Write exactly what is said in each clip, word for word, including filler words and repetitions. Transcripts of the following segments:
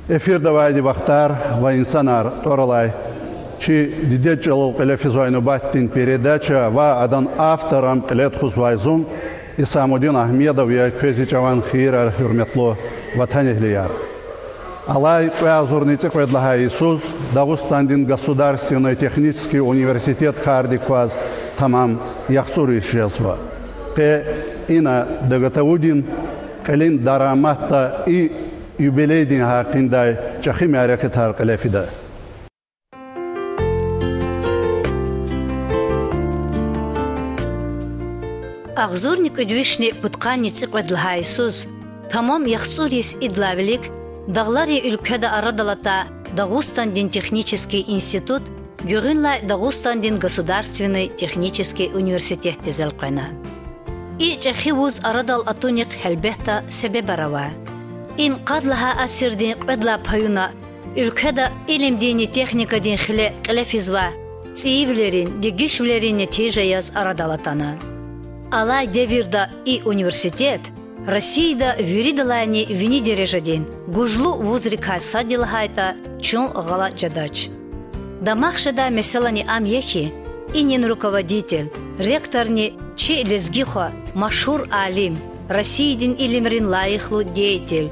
Эфирда авайди Вахтар ва инсанар тӀвар алай чи дидед чӀалал кьиле физвай нубатдин передача ва адан автор, ам кьиле тухузвай зун, Исамудин Агьмедов я. Квез и чӀаван хийирар, гьуьрметлу ватанэгьлияр. Алай кьве агъзурни цӀикьвед лагьай йисуз Дагъустандин государственный технический университет кардик кваз тамам яхцӀур йис жезва. Къе ина ДГТУ-дин кьилин дараматда и юбилейдин гьакъиндай чӀехи мярекатар кьиле фида. Агъзурни кӀуьд вишни пудкъанни цӀикьвед лагьай йисуз, тамам яхцӀур йис идалай вилик, дагъларин уьлкведа арадал атай Дагъустандин технический институт гуьгъуьнлай Дагъустандин государственный технический университетдиз элкъвена. И чӀехи вуз арадал атунихъ гьелбетда себебар ава. Им къад лагьай асирдин кьвед лагьай паюна уьлкведа илимдинни техникадин хиле кьиле физвай цӀийивилерин, дегишвилерин нетижа яз арадал атана. Алай девирда и университет Россияда виридалайни вини дережадин гужлу вузрикай сад я лагьайтӀа, чун гъалатӀ жедач. Дамах жедай месэлани ам я хьи, инин руководитель, ректорни чи лезги хва, машгьур алим, Россиядин илимрин лайихлу деятель,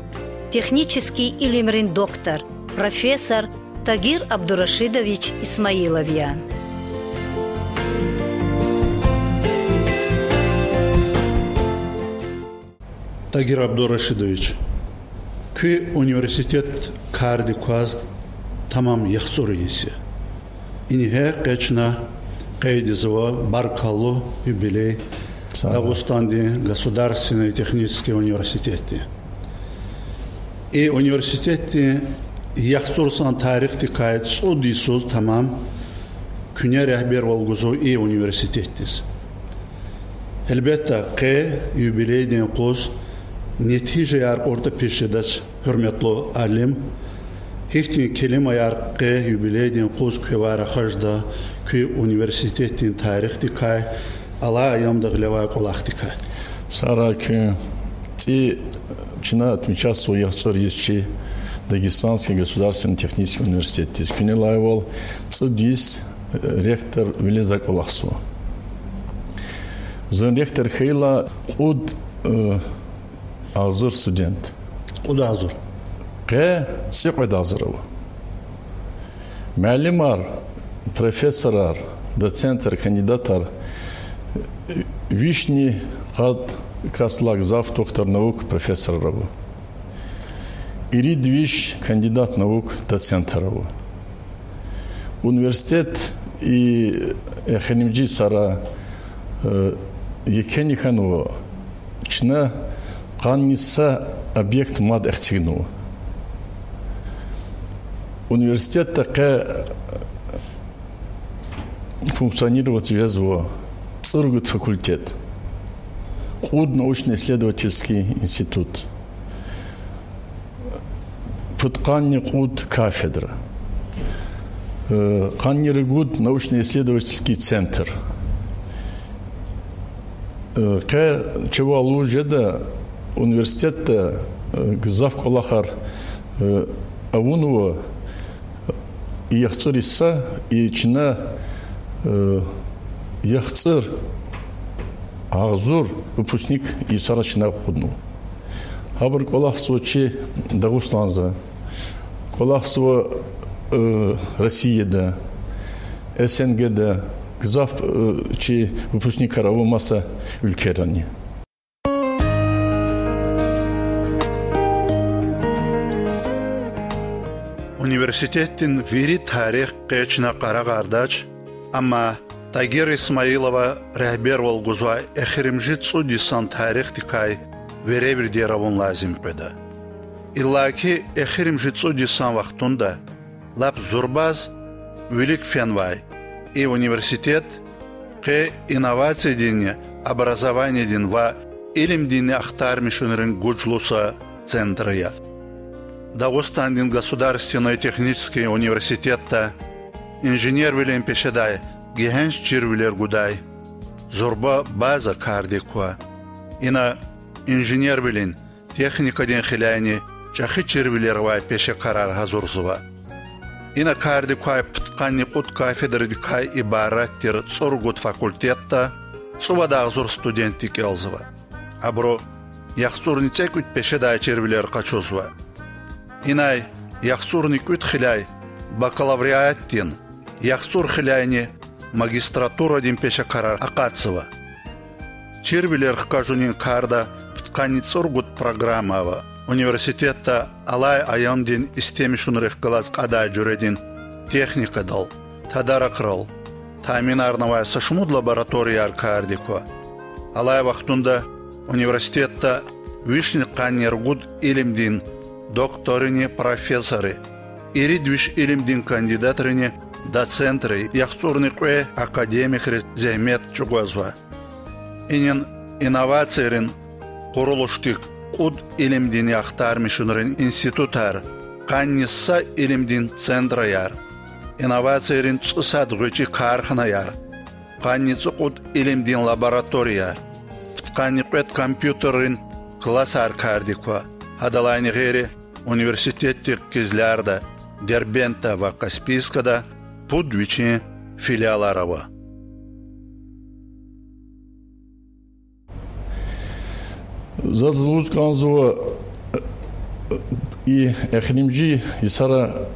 технический илимрин доктор, профессор Тагир Абдурашидович Исмаилов я. Тагир Абдурашидович, куь университет кардик кваз тамам яхцӀур йис я. Ингье къе чна къейдзава баркаллу юбилей Дагъустандин государственный технический университетдин. И университетдин яхцӀур йисан тарихдикай цӀуд йисуз тамам куьне регьбервал гузва и университетдиз. Гьелбетда, къе юбилейдин юкъуз нетижаяр кьуртӀа пис жедач, гьуьрметлу алим. Гьихьтин келимаяр къе юбилейдин юкъуз квевай рахаз жеда куь университетдин тарихдикай, алай аямда гъилевай кӀвалахдикай? Сагърай куьн. ЦӀи чна отмечатзава яхцӀур йис чи Дагестанский государственный технический университетдиз. Куьне лайвал цӀуд йис, э, ректорвилиз за кӀвалахзава. Зун ректор хьайила кьуд, э, агъзур студент. Кьуд агъзур. Къе цӀикьвед агъзур ава. Муаллимар, профессорар, доцентар, кандидатар, вишни къад касдилай гзаф доктор наук, профессорар ава. Ирид виш кандидат наук, доцентар ава. Университет и эхиримжи йисара, э, екени хьанва, чна къанни са объект мад эцигнава. Университетда къе функционировать жезва цӀуругуд факультет, кьуд научно-исследовательский институт, пудкъанни кьуд кафедра, э, къанни ругуд научно-исследовательский центр. Э, къе чавай лугьуз жеда, университетда, э, гзаф кӀвалахар, э, авунва, и яхцӀур йиса, и чна, э, яхцӀур агъзур выпускник йисара чна акъуднава. Гьабур кӀвалахзава чи Дагъустанда, кӀвалахзава, э, Россияда, СНГ-да, гзаф, э, чи выпускникар ава маса уьлквейрани. Университетдин вири тарих къе чна къарагъардач, амма Тагир Исмаилова регьбервал гузвай эхиримжи цӀуд йисан тарихдикай веревирдер авун лазим къведа. Иллаки эхиримжи цӀуд йисан вахтунда лап зурбаз вилик фенвай и университет къе инновациядинни образованиядин ва илимдинни ахтармишунрин гужлу са центр я. Дагъустандин государственный технический университетда инженервилин пешедай гегьенш чирвилер гудай зурба база кардик ква. Ина инженервилин, техникадин хиляйни чӀехи чирвилер авай пешекарар гьазурзава. Ина кардик квай пудкъанни кьуд кафедрадикай ибарат тир цӀуругуд факультетда цӀувад агъзур студентди кӀелзава. Абуру яхцӀурни цӀекӀуьд пешедай чирвилер къачузва. Инай яхцӀурни кӀуьд хиляй бакалавриатдин, яхцӀур хиляйни магистратурадин пешекарар акъатзава. Чирвилер хкажунин карда пудкъанни цӀуругуд программа ава. Университетда алай аяндин истемишунрихъ галаз кьадай жуьредин техникадал, тадаракрал, таъминарнавай са шумуд лабораторияр кардик ква. Алай вахтунда университетда вишни къанни ругуд илимдин докторрини профессорри, ирид виш илимдин кандидатрини доцентри, яхцӀурни кьве академикри зегьмет чӀугвазва. Инин инновацийрин къурулушдик кьуд илимдинни ахтармишунрин институтар, къанни са илимдин центраяр, инновацийрин цӀусад гъвечӀи карханаяр, къанни цӀукьуд илимдин лаборатория, пудкъанни кьвед компьютеррин классар кардик ква. Гьадалайни гъейри, университетдихъ Кизлярда, Дербентда ва Каспийскда пуд вичин филиалар ава. Заз лугьуз кӀанзава, и эхиримжи йисара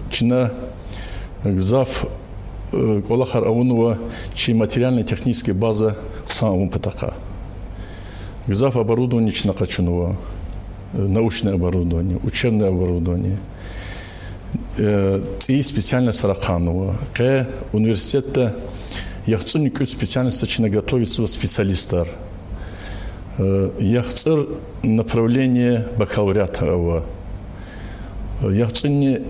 чна гзаф кӀвалахар авунва чи материально-технический база хъсан авун патахъай. Гзаф оборудование чна къачунва, научное оборудование, учебное оборудование. ЦӀийи специальностар ахъанва. Къе университетда яхцӀурни кӀуьд специальностда чна готовитьзава специалистар. ЯхцӀур направление бакалавриат ава. ЯхцӀурни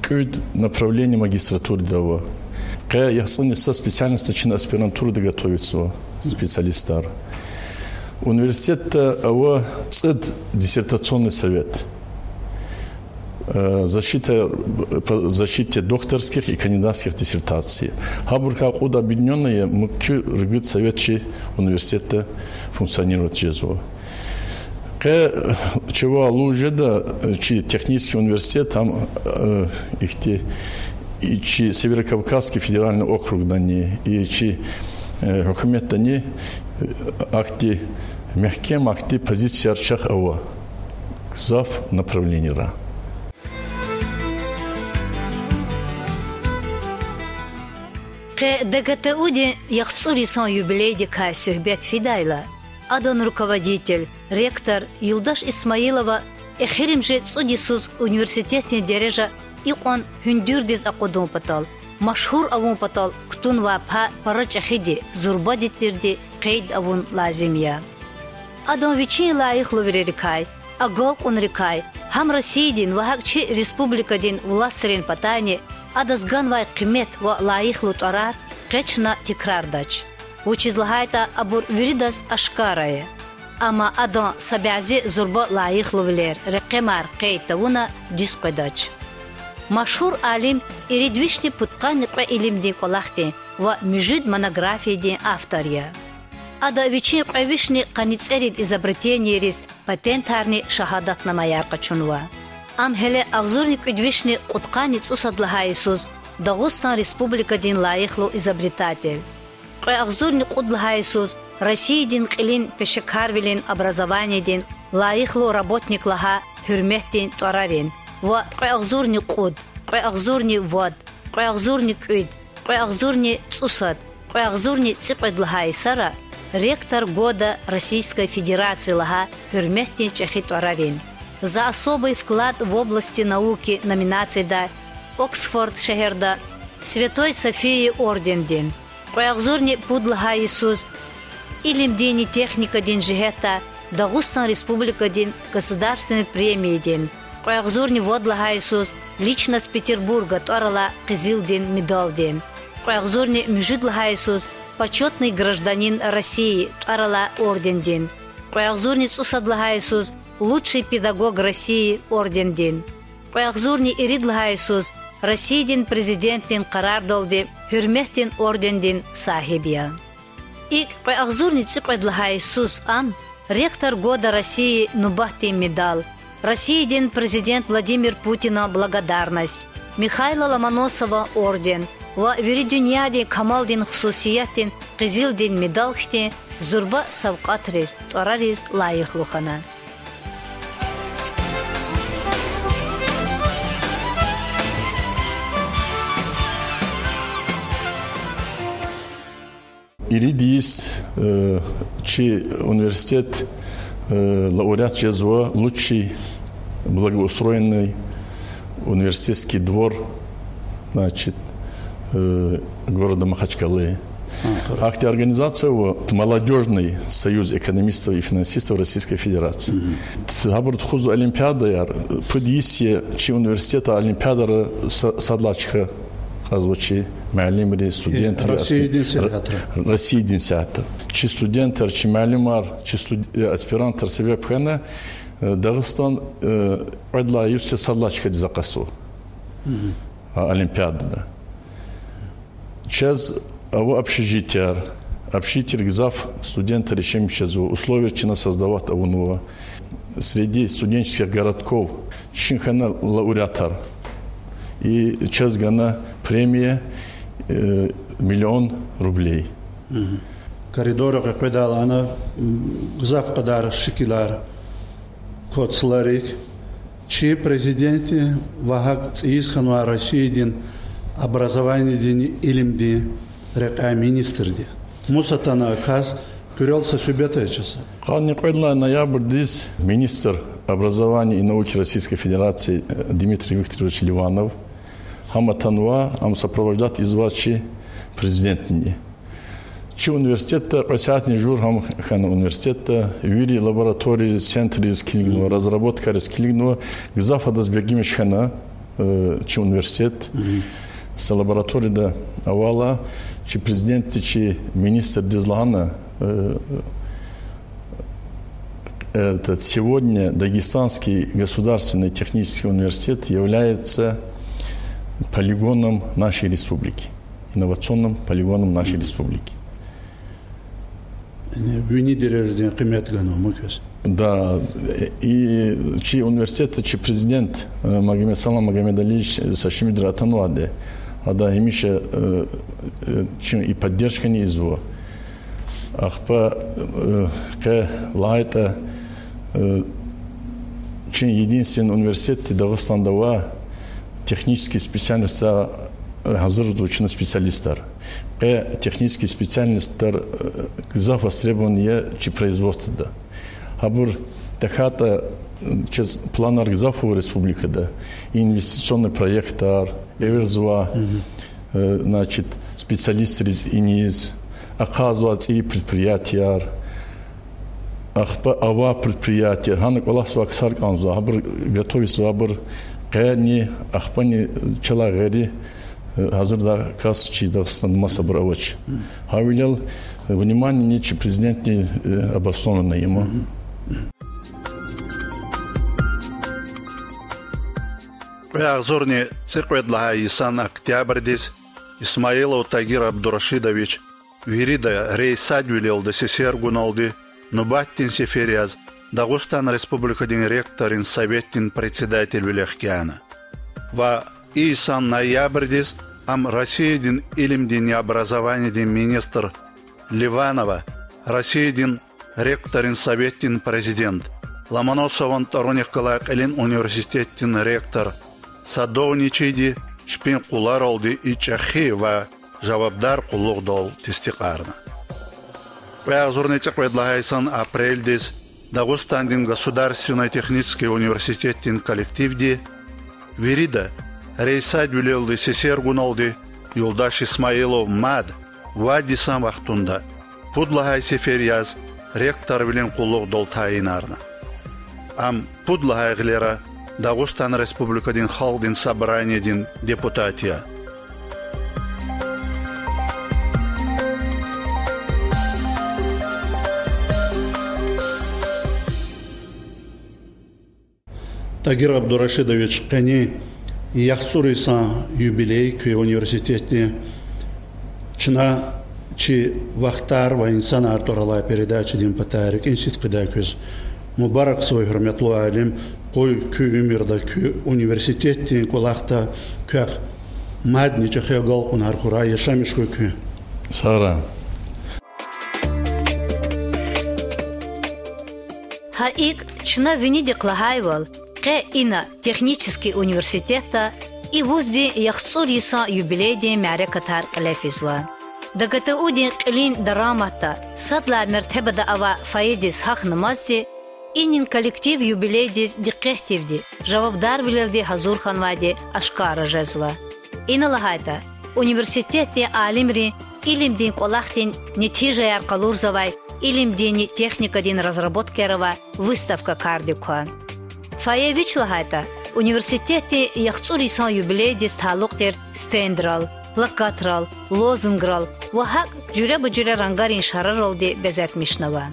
кӀуьд направление магистратурада ава. Къе яхцӀурни са специальностда чна аспирантурада готовитьзава специалистар. Университетда ава цӀуд диссертационный совет, защита, по защите докторских и кандидатских диссертаций. Гьабурукай кьуд объединённый я, муькуь ругуд совет чи университетда функционировать жезва. Къе чавай лугьуз жеда, чи технический университет, ам ихьтин, и чи Северо-Кавказский федеральный округдани, и чи гьукуматдани ахьтин мягькем, ахьтин позицияр чахъ ава гзаф направлениера. Къе ДГТУ-дин яхцӀур йисан юбилейдикай суьгьбет фидайла, адан руководитель, ректор Юлдаш Исмаилова эхиримжи цӀуд йисуз университетдин дережа икьван гьуьндуьрдиз акъудун патал, машгьур авун патал кутунвай пай пара чӀехиди, зурбади тирди къейд авун лазим я. Адан вичин лайихлувилерикай, агалкьунрикай гьам Россиядин ва гьакӀ чи республикадин властрин патайни адаз ганвай къимет ва лайихлу тӀварар къе чна тикрардач, вучиз лагьайтӀа абур виридаз ашкара я. Амма адан са бязи зурба лайихлувилер, рекъемар къейд тавуна дуьз къведач. Машгьур алим ирид вишни пудкъанни кьве илимдин кӀвалахдин ва муьжуьд монографиядин автор я. Ада вичин кьве вишни къанни цӀерид изобретениейриз патентарни шагьадатнамаяр къачунва. Ам гьеле агъзурни кӀуьд вишни кьудкъанни цӀусад лагьай йисуз Дагъустан Республикадин лайихлу изобретатель, кьве агъзурни кьуд лагьай йисуз Россиядин кьилин пешекарвилин образованиядин лайихлу работник лагьай гьуьрметдин тӀварарин ва кьве агъзурни кьуд, кьве агъзурни вад, кьве агъзурни кӀуьд, кьве агъзурни цӀусад, кьве агъзурни цӀикьвед лагьай йисара Ректор года Российской Федерации лагьай гьуьрметдин чӀехи тӀварарин, За особый вклад в области науки номинациядай Оксфорд шегьерда Святой Софии ордендин, кьве агъзурни пуд лагьай йисуз илимдинни техникадин жигьетдай Дагъустан Республикадин государственный премиядин, кьве агъзурни вад лагьай йисуз Личность Петербурга тӀвар алай къизилдин медалдин, кьве агъзурни муьжуьд лагьай йисуз Почётный гражданин России тӀвар алай ордендин, кьве агъзурни цӀусад лагьай йисуз Лучший педагог России ордендин, кьве агъзурни ирид лагьай йисуз Россиядин Президентдин къарардалди гьуьрметдин ордендин сагьиб я. ИкӀ, кьве агъзурни цӀикьвед лагьай йисуз ам Ректор года России нубатдин медал, Россиядин Президент Владимир Путина благодарность, Михаила Ломоносова орден ва вири дуьньядин камалдин хсусиятдин къизилдин медал хьтин зурба савкьватриз, тӀварариз лайихлу хьана. Ирид йис, э, чи университет, э, лауреат жезва лучший благоустроенный университетский двор, значит, э, города Махачкалы. Ахьтин организация ава Молодёжный союз экономистов и финансистов Российской Федерации. Гьабур тухузва олимпиадаяр, пуд йис я чи университета олимпиадара са-, сад лагьай чка кьазва чи муаллимри, студентри, Россиядин сергьятра. Россиядин сергьятра. Чи студентар, чи муаллимар, чи студ-, э, аспирантар себеб хьана, э, Дагъустан, э, кьвед лагьай йис я сад лагьай чкадиз акъатзава. А олимпиадада. Чаз ава общежитияр, общежитияр гзаф студентар яшамиш жезва, условияр чна создавать авунва. Среди студенческих городков чна хьана лауреатар. И чаз гана премия, э, миллион рублей. Коридорра къекъведайла ана, м, гзаф кьадар шикилар кваз цларик. Чи президентди ва гьакӀ цӀийиз хьанвай Россиядин образованиядинни илимдин рекьяй министрди. Мус атана а кас, куьрелди са суьгьбет ая чаз. Къанни кьвед лагьай ноябрдиз министр образования и науки Российской Федерации Дмитрий Викторович Ливанов гьам атанва, ам сопровождать ийизва чи президентни. Чи университетда кьве сятни жув гьам хьана университетда, вири лабораторияриз, центриз килигнава, разработкайриз килигнава, гзаф адаз бегимиш хьана, э, чи университет. Са лабораторияда авайла, чи президентди чи министрдиз лагьана, э, этот, сегодня Дагестанский государственный технический университет является полигоном нашей республики, инновационным полигоном нашей республики. Яни вини дережадин къимет ганва муквез. Да, э, и чи университетда чи президент, э, Магомедсалам Магомедалиевич са шумудра атанвайди я. Ада гьамиша, э, э, чи и поддержкани ийизва. Ахпа, э, къе лагьайтӀа, э, чи единственный университет я Дагъустанда ва технический специальностар, э, гьазурзава чна специалистар. Къе технический специальностар, э, гзаф востребован я чи производствода. Гьабур тахьайтӀа, э, чаз планар гзаф ава республикада. Инвестиционный проектар эверзава, э, значит, специалистриз иниз, ахъайзавай цӀийи предприятияр, ахпа авай предприятияр, гьана кӀвалахзавай ксар кӀанзава, гьабур готовитзава, абур къени, ахпани чалай гъейри, э, гьазурдай кас чи Дагъустанда масабур авач. Гьавиляй, э, вниманиени чи президентди, э, обоснованно я им. Кьве агъзурни цӀикьвед лагьай йисан октябрдиз Исмаилов Тагир Абдурашидович вирида рейсадвилелди сесер гуналди нубатдин сефер яз Дагъустан Республикадин ректоррин советдин председателвиле хкяна. Ва и йисан ноябрдиз ам Россиядин илимдинни образованиядин министр Ливанова, Россиядин ректоррин советдин президент, Ломоносован тӀварунихъ галай кьилин университетдин ректор, садовничийди чпин къуларалди и чӀехи ва жавабдар къуллугъдал тестикьарна. Кьве агъзурни цӀикьвед лагьай йисан апрелдиз Дагъустандин государственный технический университетдин коллективди вирида рейсадвилелди сесер гуналди юлдаш Исмаилов мад вад йисан вахтунда пуд лагьай сефер яз ректорвилин къуллугъдал тайинарна. Ам пуд лагьай гъилера Дагъустан Республикадин Халкьдин Собраниядин депутат я. Тагир Абдурашидович, къенин яхцӀур йисан юбилей куь университетдин. Чна Чи Вахтар ва инсанар тӀвар алай передачадин патай рикӀин сидкьидай квез мубаракзава, гьуьрметлу алим, къуй куь уьмуьрда, куь университетдин кӀвалахда квехъ мадни чӀехи агалкьунар хьурай, яшамиш хьуй куьн. Сагърай. Гьа икӀ, чна винидихъ лагьайвал, къе ина, технический университетда, и вуздин яхцӀур йисан юбилейдин мярекатар кьиле физва. ДГТУ-дин кьилин дараматда сад лагьай мертебада авай фойедиз гьахьнамазди, инин коллектив юбилейдиз дикъетдивди, жавабдарвилелди гьазур хьанвайди ашкара жезва. Ина лагьайтӀа, университетдин алимри илимдин кӀвалахдин нетижаяр къалурзавай илимдинни техникадин разработкаяр авай выставка кардик ква. Фойе вич лагьайтӀа, университетдин яхцӀур йисан юбилейдиз талукь тир стендрал, плакатрал, лозунграл ва гьакӀ жуьреба-жуьре рангарин шараралди безетмишнава.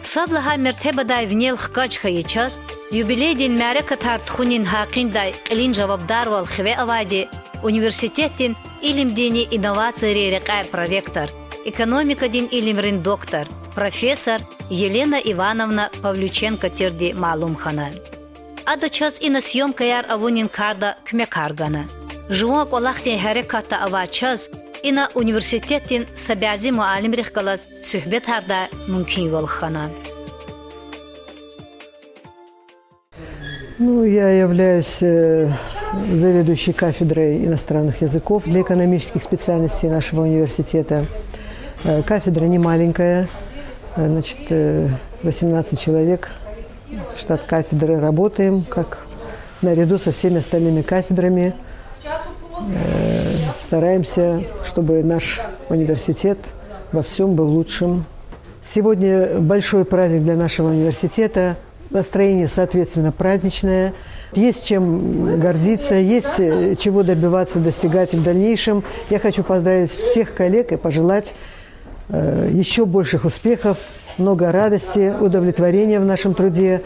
Сад лагьай мертебадай винел хкаж хьайи чаз, юбилейдин мярекатар тухунин гьакъиндай кьилин жавабдарвал хиве авайди университетдин илимдинни инновацийрин рекьяй проректор, экономикадин илимрин доктор, профессор Елена Ивановна Павлюченко тирди малум хьана. Ада чаз ина съёмкаяр авунин карда куьмекар гана. Жуван кӀвалахдин гьерекатда авай чаз ина университетдин са бязи муаллимрихъ галаз суьгьбетардай мумкинвал хьана. Ну, я являюсь, э, заведующей кафедрой иностранных языков для экономических специальностей нашего университета. Э, кафедра не маленькая, э, значит, э, восемнадцать человек, штат кафедры, работаем, как наряду со всеми остальными кафедрами. Э, стараемся, чтобы наш университет во всём был лучшим. Сегодня большой праздник для нашего университета. Настроение, соответственно, праздничное. Есть чем гордиться, есть, э, чего добиваться, достигать в дальнейшем. Я хочу поздравить всех коллег и пожелать, э, ещё больших успехов, много радости, удовлетворения в нашем труде.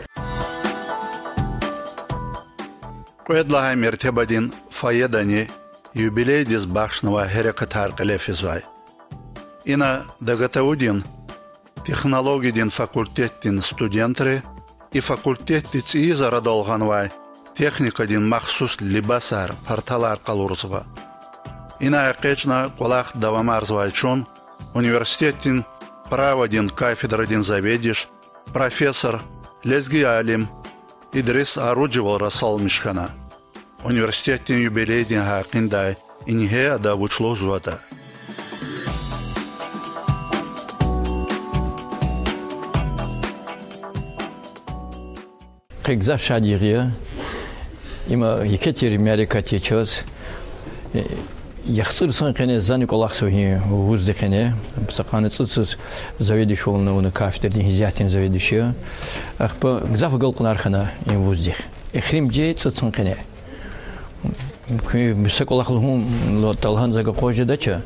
Кьвед лагьай мертебадин фойедани юбилейдиз бахшнавай гьерекатар кьиле физвай. Ина ДГТУ-дин технологиядин факультетдин студентри и факультетди цӀийиз арадал гъанвай техникадин махсус либасар, парталар къалурзава. Инай экъечӀна кӀвалах давамарзавай чун университетдин праводин кафедрадин заведующий, профессор, лезги алим Идрис Аружевал расалмиш хьана. Университетдин юбилейдин гьакъиндай ингье ада вуч лугьузватӀа. Къе гзаф шад я. Има еке тир мярекат я чаз. Э, яхцӀур йисан къене зани кӀвалахзава гьи вузди къене. Са къанни цӀуд йисуз заведующийвал авуна, кафедрадин гьисятдин заведующий я. Ахпа гзаф агалкьунар хьана и вуздихъ эхиримжи цӀуд йисан къене. Куьн са кӀвалах лугьун, талгьан за акъваз жедача,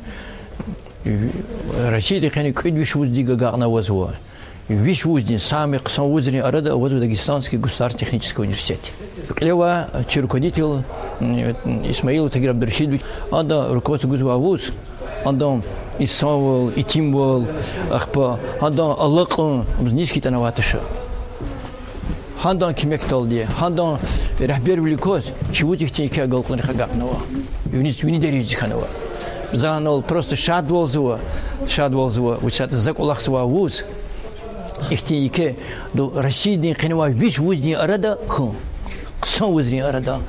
Россияди къене кӀуьд виш вуздик агакьна авазва. Виш вуздин, самый хъсан вузрин арада авазва Дагестанский государственный технический университет. Кьиле авай чи руководитель, м, Исмаилов Тагир Абдурашидович, ада руководство гузвай вуз, адан инсанвал, итимвал, ахпа адан алакьун, вуз нискӀ ятӀани авай туш. Гьадан куьмекдалди, гьадан регьбервилик кваз чи вуз ихьтин еке агалкьунрихъ агакьнава. Виниз вини дережадиз хьанва. За гьанал просто шадвалзава, шадвалзава, вучиз лагьайтӀа за кӀвалахзавай вуз ихьтин еке, ду, Россиядин къене авай виш вуздин арада хьун. Хъсан вузрин арада.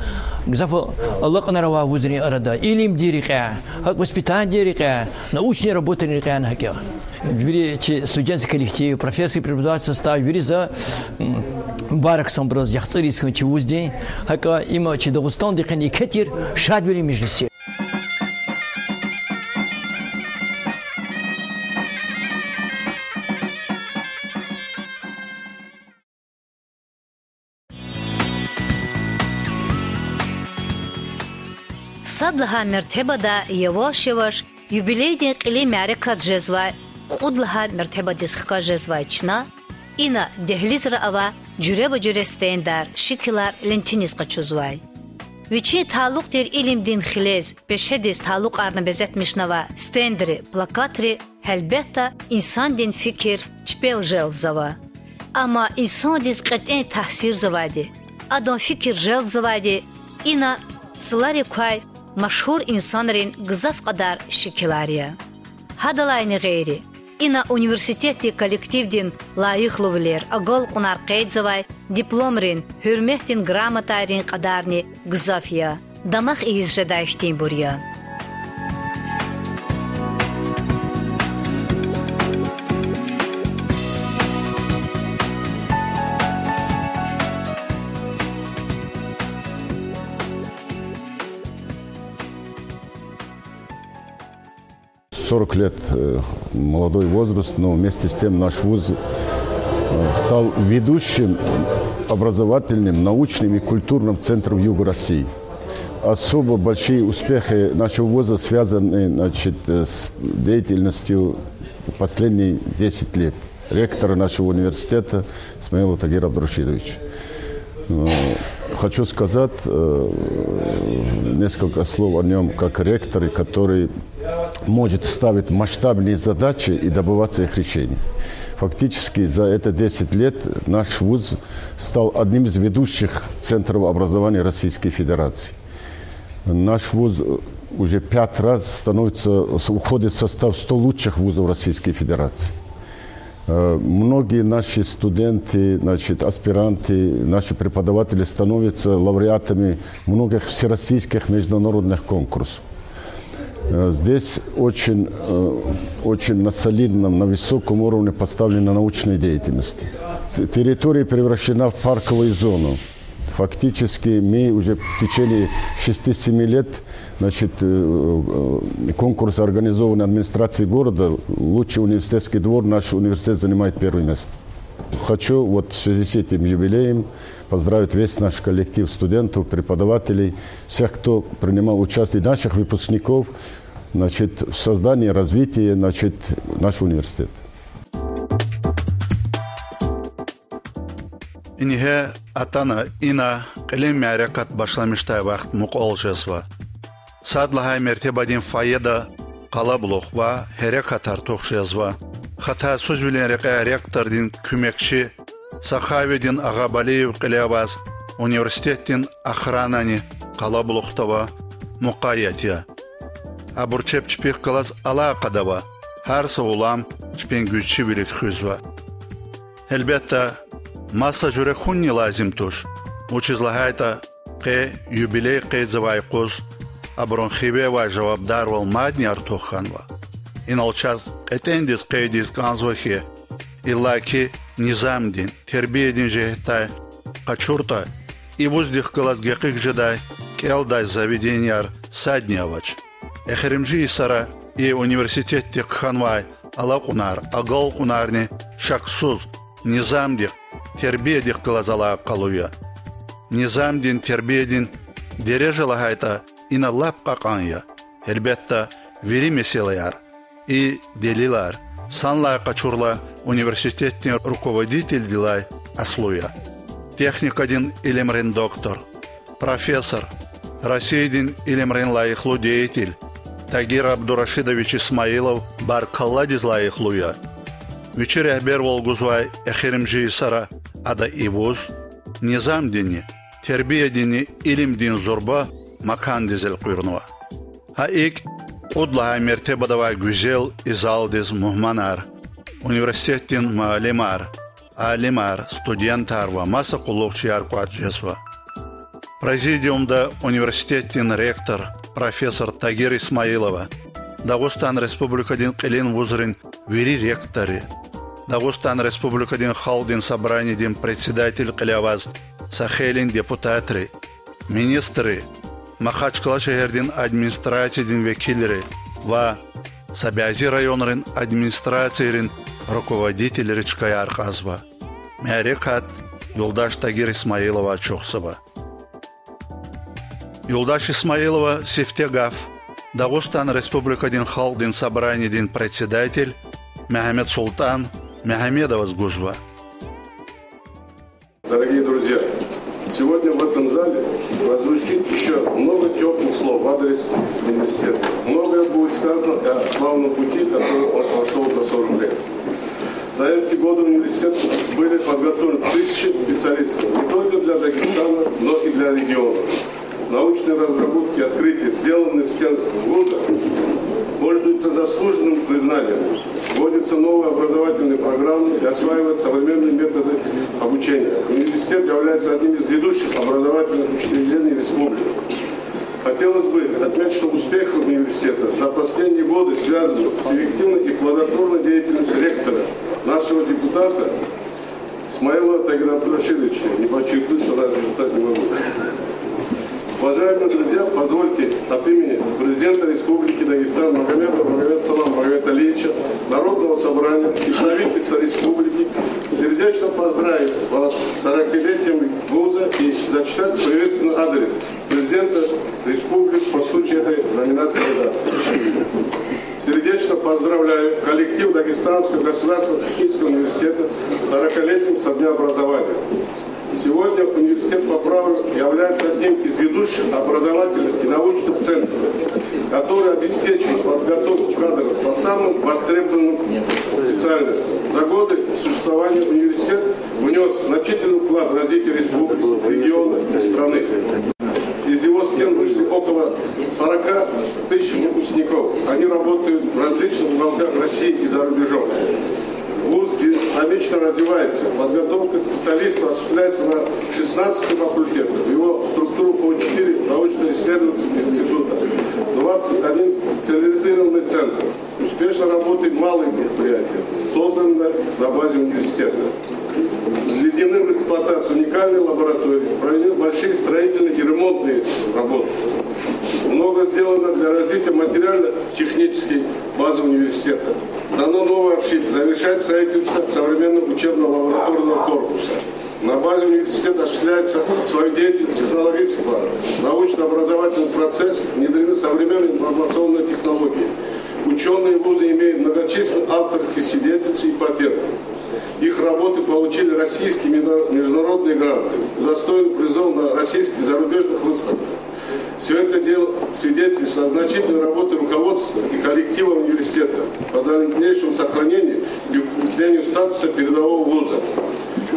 Гзаф алакьунар авай вузрин арада. Илимдин рекьяй, гьакӀ воспитанидин рекьяй, научный работайрин рекьяй гьакӀ я. Вири чи студентский коллектив, профессор, преподавательский состав, вири за, м, мубаракзава абуруз яхцӀур йис хьун чи вуздин. ГьакӀ има чи Дагъустандин къене еке тир шадвилин межлис я. Сад лагьай мертебада яваш-яваш юбилейдин кьилин мярекат жезвай кьуд лагьай мертебадиз хкаж жезвай чна, ина дегьлизра авай жуьреба-жуьре стендар, шикилар лентиниз къачузвай. Вичин талукь тир илимдин хилез, пешедиз талукьарна безетмишнавай стендри, плакатри Гьелбетда, инсандин фикир чпел желбзава. Амма инсандиз кьетӀен таъсирзавайди, адан фикир желбзавайди ина цларик квай машгьур инсанрин гзаф кьадар шикилар я. Гьадалайни гъейри, ина университетдин коллективдин лайихлувилер, агалкьунар къейдзавай дипломрин, гьуьрметдин грамотайрин кьадарни гзаф я. Дамах ийиз жедай хьтинбур я. Сорок лет, э, молодой возраст, но вместе с тем наш вуз, э, стал ведущим образовательным, научным и культурным центром Юга России. Особо большие успехи нашего вуза связаны, значит, э, с деятельностью последние десять лет ректора нашего университета Исмаилова Тагира Абдурашидовича. Э, хочу сказать, э, несколько слов о нём как ректоре, который может ставить масштабные задачи и добиваться их решений. Фактически за это десять лет наш вуз стал одним из ведущих центров образования Российской Федерации. Наш вуз, э, уже пять раз становится, с-, входит в состав ста лучших вузов Российской Федерации. Э, многие наши студенты, значит, аспиранты, наши преподаватели становятся лауреатами многих всероссийских международных конкурсов. Э, здесь очень, э, очень на солидном, на высоком уровне поставлена научная деятельность. Т-, территория превращена в парковую зону. Фактически мы уже в течение шести-семи лет, значит, э, э, конкурс, организованный администрацией города, «Лучший университетский двор», наш университет занимает первое место. Хочу вот в связи с этим юбилеем поздравить весь наш коллектив студентов, преподавателей, всех, кто принимал участие, наших выпускников, значит, в создании, развитии, значит, нашего университета. Ингье атана ина кьилин мярекат башламишдай вахт мукьвал жезва. Сад лагьай мертебадин фойеда къалабулух ва гьерекат артух жезва. Хатасузвилин рекьяй ректордин куьмекчи Сахавидин Агъабалиев кьиле аваз университетдин охранани къалабулухда ава, мукъаят я. Абур чеб чпихъ галаз алакъада ава, гьар са улам чпин гуьзчивилик хуьзва. Гьелбетда, маса жуьре хьунни лазим туш, вучиз лагьайтӀа къе юбилей къейдзавай юкъуз абурун хиве авай жавабдарвал мадни артух хьанва. Инал чаз кьетӀендиз къейд ийиз кӀанзава хьи, иллаки низамдин, тербиядин жигьетдай къачуртӀа, и вуздихъ галаз гекъиг жедай кӀелдай заведенияр садни авач. Эхиримжи йисара и университетдихъ хьанвай алакьунар, агалкьунарни шаксуз низамдихъ, тербиядихъ галаз алакъалу я. Низамдин, тербиядин дережа лагьайтӀа, ина лап кьакьан я. Гьелбетда, вири месэлаяр, и делилар, санлай къачурла, университетдин руководителдилай аслу я. Техникадин илимрин доктор, профессор, Россиядин илимрин лайихлу деятель Тагир Абдурашидович Исмаилов баркалладиз лайихлу я. Вичи регьбервал гузвай эхиримжи йисара ада и вуз низамдинни, тербиядинни илимдин зурба макандиз элкъуьрнава. Гьа икӀ, кьуд лагьай мертебада авай гуьзел и залдиз мугьманар, университетдин муаллимар, алимар, студентар ва маса къуллугъчияр кӀватӀ жезва. Президиумда университетдин ректор, профессор Тагир Исмаилова, Дагъустан Республикадин кьилин вузрин вири ректорри, Дагъустан Республикадин Халкьдин Собраниедин председатель кьиле аваз са хейлин депутатри, министрри, Махачкъала шегьердин администрациядин векилри ва са бязи районрин администрацийрин руководителри чкаяр кьазва. Мярекат юлдаш Тагир Исмаилова ачухзава. Юлдаш Исмаилова сифте гаф Дагъустан Республикадин Халкьдин Собраниедин председатель Мегьамедсултӏан Мегьамедоваз гузва. Дорогие друзья, сегодня в этом зале прозвучит ещё много тёплых слов в адрес университета. Многое будет Сказано о славном пути, который он прошёл за сорок лет. За эти годы в университет были подготовлены тысячи специалистов не только для Дагестана, но и для региона. Научные разработки и открытия, сделанные в стенах вуза, пользуются заслуженным признанием. Вводятся новые образовательные программы и осваивают современные методы обучения. Университет является одним из ведущих образовательных учреждений республики. Хотелось бы отметить, что успехи университета за последние годы связаны с эффективной и плодотворной деятельностью ректора, нашего депутата Исмаилова Тагира Абдурашидовича. Не подчеркнуть, что наш депутат, не могу. Уважаемые друзья, позвольте от имени президента Республики Дагестан Магомедова Магомед-Салама Магомед-Алиевича, Народного собрания и правительства республики сердечно поздравить вас с сорокалетием вуза и зачитать приветственный адрес президента республики по случаю этой знаменательной даты. Сердечно поздравляю коллектив Дагестанского государственного технического университета с сорокалетием со дня образования. Сегодня университет по праву является одним из ведущих образовательных и научных центров, который обеспечивает подготовку кадров по самым востребованным специальностям. За годы существования университет внёс значительный вклад в развитие республики, региона и страны. Из его стен вышли около сорока тысяч выпускников. Они работают в различных уголках России и за рубежом. Вуз динамично развивается. Подготовка специалистов осуществляется на шестнадцати факультетах. В его структуру входит четыре научно-исследовательских института, двадцать один специализированный центр. Успешно работают малые предприятия, созданные на базе университета. Введены в эксплуатацию уникальные лаборатории, проведены большие строительные и ремонтные работы. Много сделано для развития материально-технической базы университета. Дано новое общежитие, завершается строительство современного учебно-лабораторного корпуса. На базе университета осуществляет свою деятельность технологический парк, научно-образовательный процесс, внедрены современные информационные технологии. Учёные вуза имеют многочисленные авторские свидетельства и патенты. Их работы получили российские и международные гранты, удостоены призов на российских и зарубежных выставках. Всё это дело свидетельствует о значительной работе руководства и коллектива университета по дальнейшему сохранению и укреплению статуса передового вуза.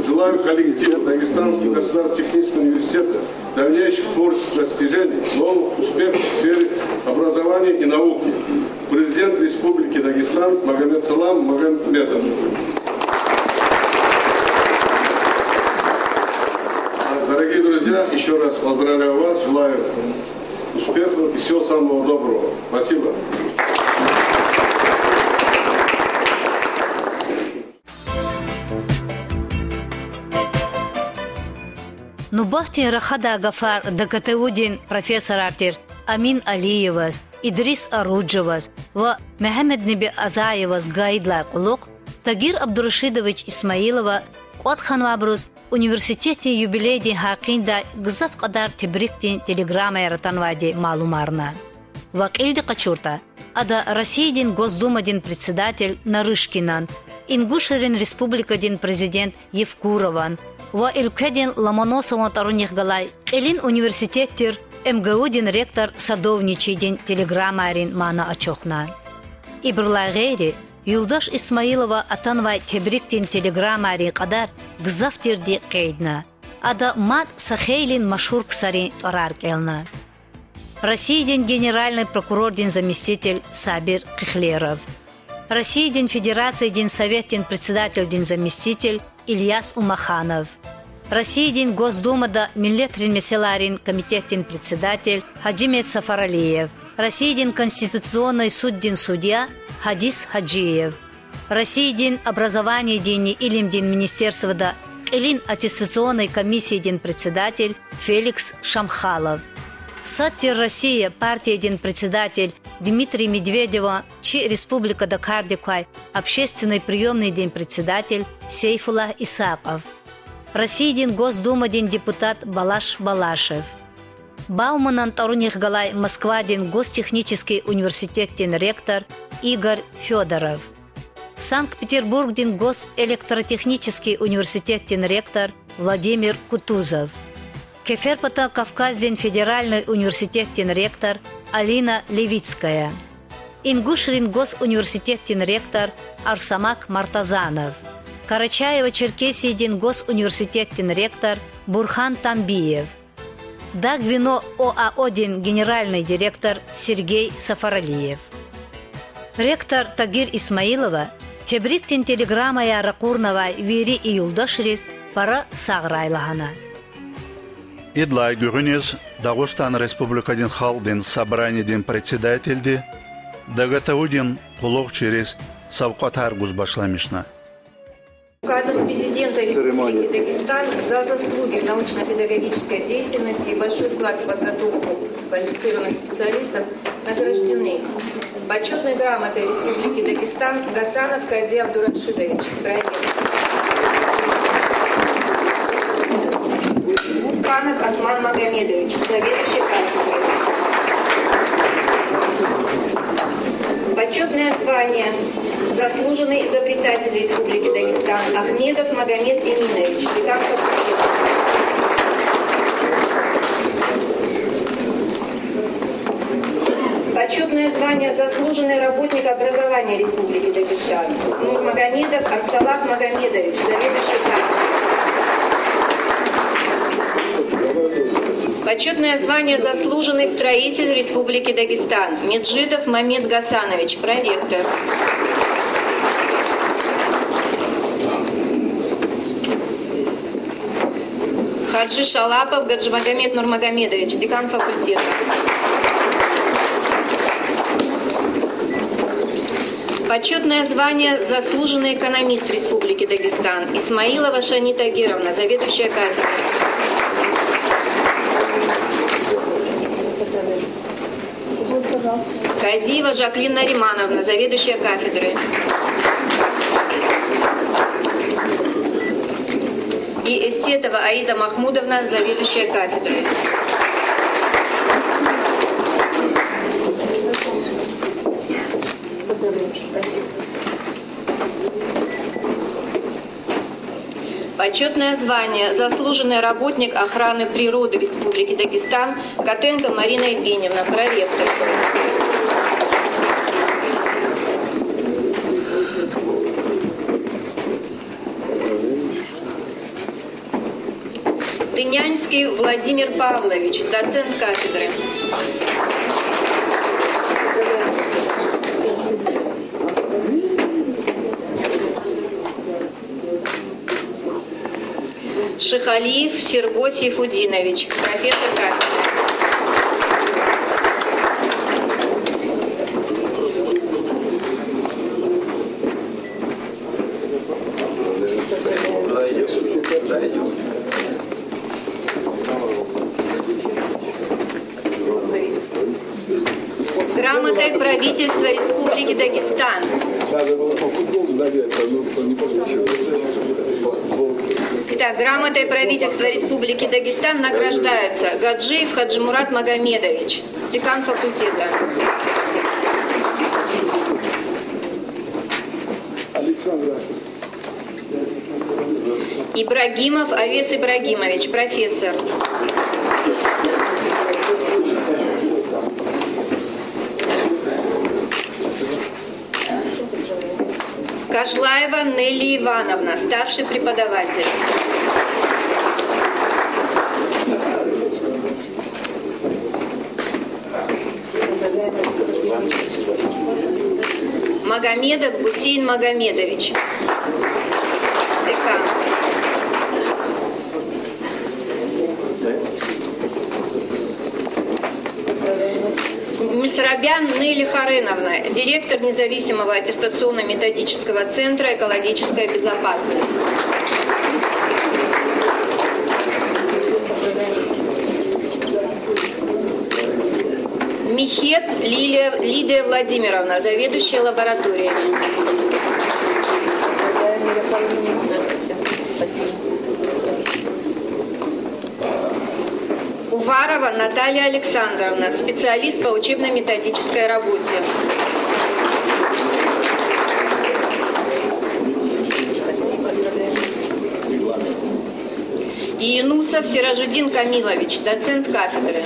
Желаю коллективу Дагестанского государственного технического университета дальнейших творческих достижений, новых успехов в сфере образования и науки. Президент Республики Дагестан Магомед-Салам Магомедов. Дорогие друзья, ещё раз поздравляю вас, желаю успехов и всего самого доброго. Спасибо. Нубатдин рахадай гафар ДГТУ-дин профессорар тир Амин Алиеваз, Идрис Аруджеваз ва Мегьамед-Неби Азаеваз гайидалай кьулухъ, Тагир Абдурашидович Исмаилова кӀватӀ хьанвайбуруз университетдин юбилейдин гьакъиндай гзаф кьадар тебрикдин телеграммаяр атанвайди малумарна. Ва кьилди къачуртӀа, ада Россиядин Госдумадин председатель Нарышкинан, Ингушерин Республикадин президент Евкурован ва уьлкведин Ломоносован тӀварунихъ галай кьилин университет тир МГУ-дин ректор Садовничийдин телеграммайрин мана ачухна. Ибурлай гъейри, юлдаш Исмаилова атанвай тебрикдин телеграммайрин кьадар гзаф тирди къейдна. Ада мад са хейлин машгьур ксарин тӀварар кӀелна: Россиядин генеральный прокурордин заместитель Сабир Кыхлеров, Россиядин Федерациядин Советдин председателдин заместитель Ильяс Умаханов, Россиядин Госдумада миллетрин месэлайрин комитетдин председатель Гьажимет Сафаралиев, Россиядин Конституционный суддин судья Гьадис Гьажиев, Россиядин образованиядинни илимдин министерствода кьилин аттестационный комиссиядин председатель Феликс Шамхалов, Сад тир Россия партиядин председатель Дмитрий Медведеван чи республикада кардик квай общественный приёмныйдин председатель Сейфуллагь Исаков, Россиядин Госдумадин депутат Балаш Балашев, Бауманан тӀварунихъ галай Москвадин гостехнический университетдин ректор Игорь Фёдоров, Санкт-Петербургдин госэлектротехнический университетдин ректор Владимир Кутузов, Кеферпатан Кавказдин федеральный университетдин ректор Алина Левицкая, Ингушрин госуниверситетдин ректор Арсамак Мартазанов, Карачаево-Черкесиядин госуниверситетдин ректор Бурхан Тамбиев, Дагвино ОАО-дин генеральный директор Сергей Сафаралиев. Ректор Тагир Исмаилова тебрикдин телеграммаяр ракъурнавай вири и юлдашриз пара сагърай лагьана. Идлай гуьгъуьниз Дагъустан Республикадин Халкьдин Собраниедин председательди ДГТУ-дин къуллугъчийриз савкьватар гуз башламишна. Указом Президента Республики Дагестан за заслуги в научно-педагогической деятельности и большой вклад в подготовку квалифицированных специалистов награждены Почётной грамотой Республики Дагестан Гасанов Кади Абдурашидович, проект. Муртанов Осман Магомедович, заведующий кафедрой. Почётное звание «Заслуженный изобретатель Республики Дагестан» Ахмедов Магомед Эминович, декан факультета. Почётное звание «Заслуженный работник образования Республики Дагестан» Нурмагомедов Арцалах Магомедович, заведующий кафедрой. Почётное звание «Заслуженный строитель Республики Дагестан» Меджидов Мамед Гасанович, проректор. Хаджи Шалапов Гаджимагомед Нурмагомедович, декан факультета. Почётное звание «Заслуженный экономист Республики Дагестан» Исмаилова Шани Тагировна, заведующая кафедрой. Казиева Жаклин Наримановна, заведующая кафедрой. И Эсетова Аида Махмудовна, заведующая кафедрой. Почётное звание «Заслуженный работник охраны природы Республики Дагестан» Котенко Марина Евгеньевна, проректор. Тынянский Владимир Павлович, доцент кафедры. Шихалиев Серго Сейфудинович, профессор кафедры. Грамотой правительства Республики Дагестан. Надо было по футболу, наверное, ну, не получилось. Итак, грамотой правительства Республики Дагестан награждаются Гаджиев Хаджимурат Магомедович, декан факультета. Александра. Ибрагимов Авес Ибрагимович, профессор. Кожлаева Нелли Ивановна, старший преподаватель. Магомедов Гусейн Магомедович, декан. Мисрабян Нелли Хареновна, директор независимого аттестационно-методического центра «Экологическая безопасность». Михет Лилия, Лидия Владимировна, заведующая лабораториями. Уварова Наталья Александровна, специалист по учебно-методической работе. Юнусов Сиражудин Камилович, доцент кафедры.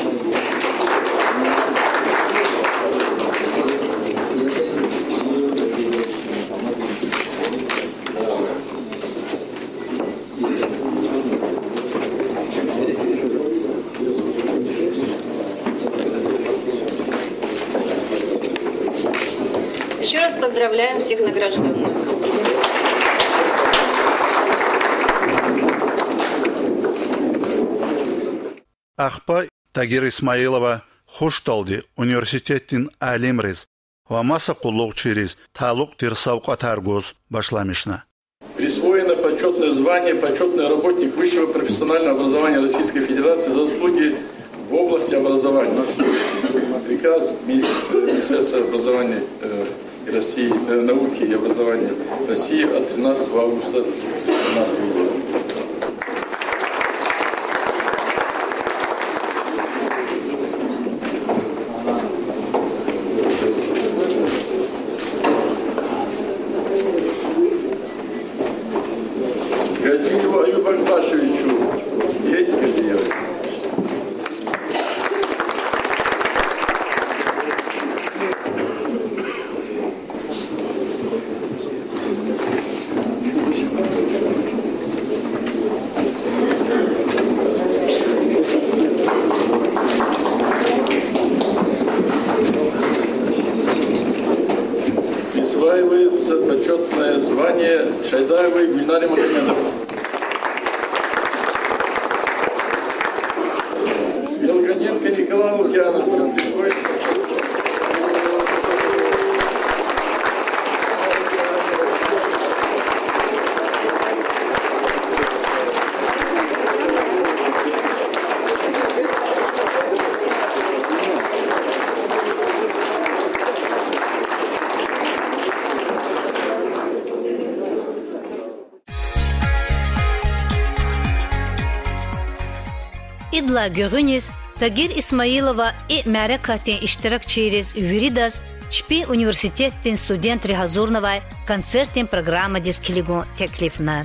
Ещё раз поздравляем всех награждённых. Ахпа Тагир Исмаилова хушдалди университетдин алимриз ва маса къуллугъчийриз талукь тир савкьватар гуз башламишна. Присвоено почётное звание «Почётный работник высшего профессионального образования Российской Федерации за заслуги в области образования». Приказ Мини-, Министерства образования, э, России, э, науки и образования России от тринадцатого августа две тысячи тринадцатого года. Гаджиев Аюб Акбашевич. Есть Гаджиев? Присваивается почётное звание Шайдаевой Гульнаре Магомедовне. Велгоненко Николаю Лукьяновичу присвоить. Идалай гуьгъуьниз Тагир Исмаилова и мярекатдин иштиракчийриз виридаз чпи университетдин студентри гьазурнавай концертдин программадиз килигун теклифна.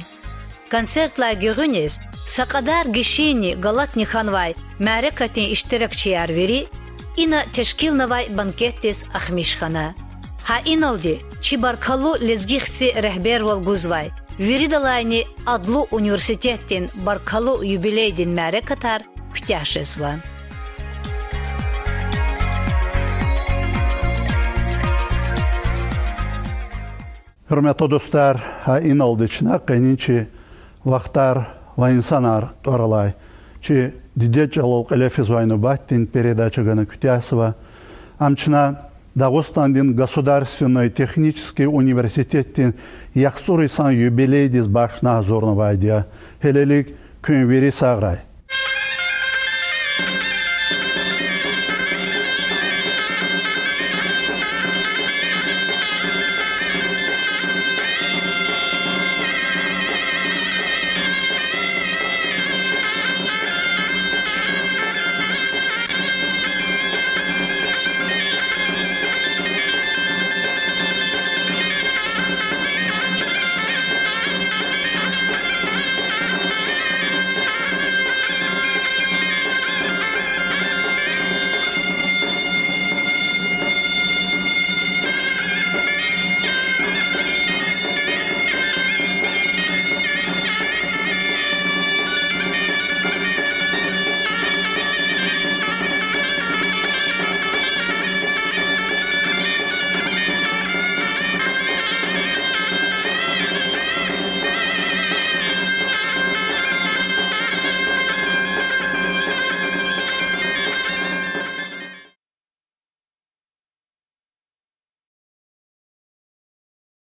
Концертлай гуьгъуьниз са кьадар гишинни галатни хьанвай мярекатдин иштиракчияр вири ина тешкилнавай банкетдиз ахмиш хьана. Гьа иналди чи баркаллу лезги хци регьбервал гузвай, виридалайни адлу университетдин баркаллу юбилейдин мярекатар куьтягь жезва. Гьуьрметлу дустар, гьа иналди чна къенин чи Вахтар ва инсанар тӀвар алай, чи дидед чӀалал кьиле физвай нубатдин передача гана куьтягьзава. Ам чна Дагъустандин государственный технический университетдин яхцӀур йисан юбилейдиз бахшна гьазурнавайди я. Гьелелиг куьн вири сагърай.